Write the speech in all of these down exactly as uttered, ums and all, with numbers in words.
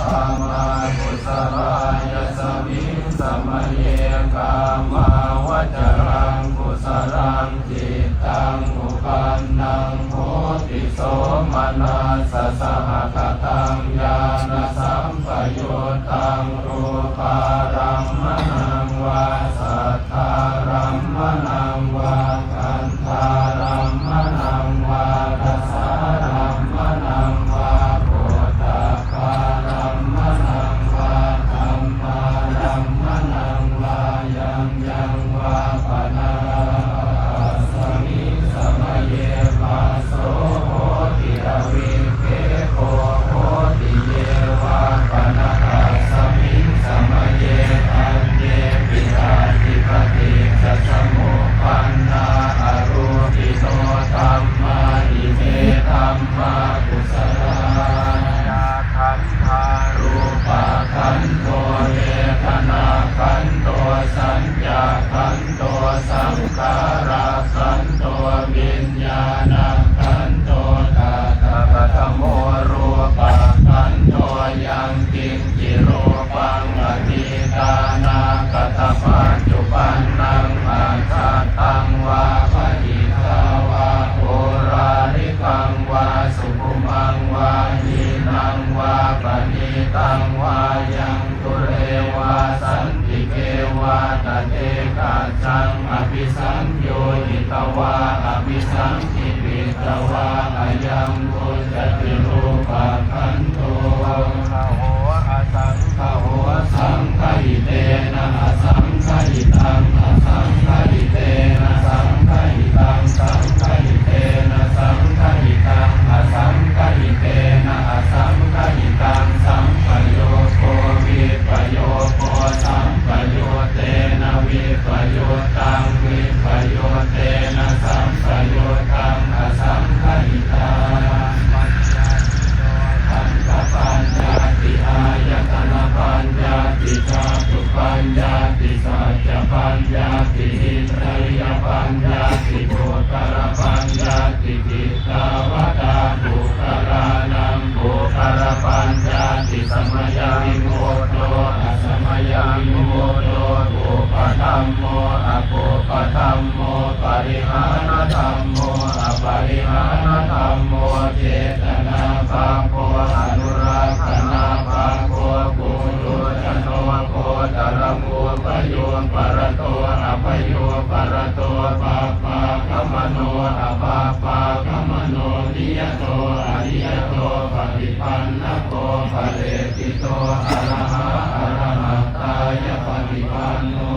Kusalā yasmiṃ samaye kāmāvacaraṃ kusalaṃ cittaṃ uppannaṃ hoti somanassasahagataṃ ñāṇasampayuttaṃ rūpārammaṇaṃ vā saddārammaṇaṃ vā gandhārammaṇaṃ vā rasārammaṇaṃ vā phoṭṭhabbārammaṇaṃ vā dhammārammaṇaṃ vā yaṃ yaṃ vā panārabbha tasmiṃ samaye phasso hoti avikkhepo hoti ye vā pana tasmiṃ samaye aññepi atthi paṭiccasamuppannā arūpino dhammā ime dhammā kusalā. Khandhā rūpakkhandho vedanākkhandho saññākkhandho saṅkhārakkhandho viññāṇakkhandho. Tattha katamo rūpakkhandho yaṅkiñci rūpaṃ atītānāgatapaccuppannaṃ ajjhattaṃ vā bahiddhā vā oḷārikaṃ vā sukhumaṃ vā hīnaṃ vā paṇītaṃ vā yaṃ dūre vā santike vā tadekajjhaṃ abhisaññūhitvā abhisaṅkhipitvā ayaṃ vuccati rūpakkhandho. Saṅgaho asaṅgaho saṅgahitena asaṅgahitaṃ asaṅgahitena saṅgahitaṃ saṅgahitena saṅgahitaṃ asaṅgahitena asaṅgahitaṃ sampayogo vippayogo sampayuttena vippayuttaṃ vippayuttena sampayuttaṃ asaṅgahitaṃ. Khandhapaññatti āyatanapaññatti dhātupaññatti saccapaññatti indriyapaññatti puggalapaññatti kittāvatā puggalānaṃ puggalapaññatti samayavimutto asamayavimutto kuppadhammo akuppadhammo parihānadhammo aparihānadhammo cetanābhabbo anurakkhanābhabbo puthujjano gotrabhū bhayūparato abhayūparato bhabbāgamano abhabbāgamano niyato aniyato paṭipannako phaleṭṭhito arahā arahattāya paṭipanno.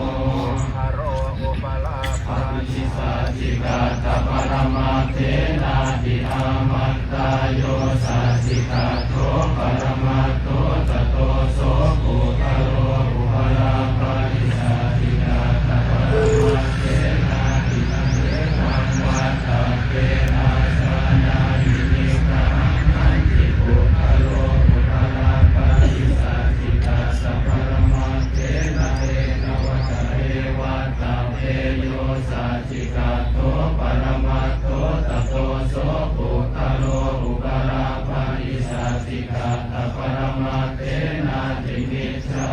Puggalo upalabbhati saccikaṭṭhaparamatthenāti āman tā. Yo saccikaṭṭho paramattho tato so puggalo upalabbhati saccikaṭṭhaparamatthenāti. Na hevaṃ vattabbe. Ācānāhi niggahaṃ. Hañci puggalo upalabbhati saccikaṭṭhaparamatthenā, tena vata re vattabbe. Yo saccikaṭṭho paramattho tato so puggalo upalabbhati saccikaṭṭhaparamatthenāti micchā.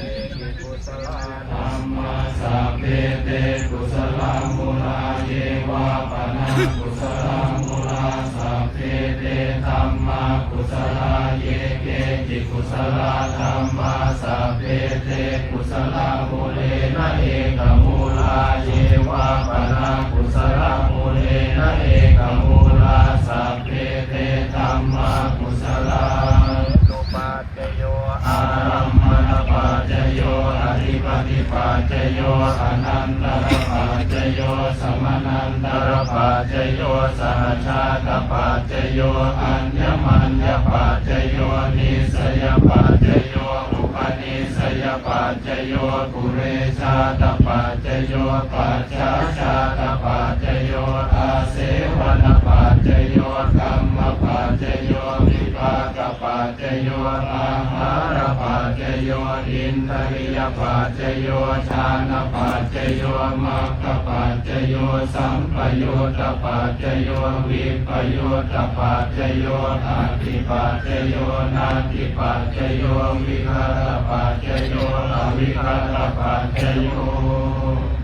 Sabbepi kusalā dhammā sabbe te kusalamūlā, ye vā pana kusalamūlā sabbe te dhammā kusalā. Ye keci kusalā dhammā sabbe te kusalamūlena ekamūlā, ye vā pana kusalamūlena ekamūlā sabbe te dhammā kusalā. Hetupaccayo, ārammaṇapaccayo, adhipatipaccayo, anantarapaccayo, samanantarapaccayo, sahajātapaccayo, aññamaññapaccayo, nissayapaccayo, upanissayapaccayo, purejātapaccayo, pacchājātapaccayo, āsevanapaccayo, kammapaccayo, vipākapaccayo, āhārapaccayo, paccayo, indriyapaccayo, jhānapaccayo, maggapaccayo, sampayuttapaccayo, vippayuttapaccayo, atthipaccayo, natthipaccayo, vigatapaccayo, avigatapaccayo.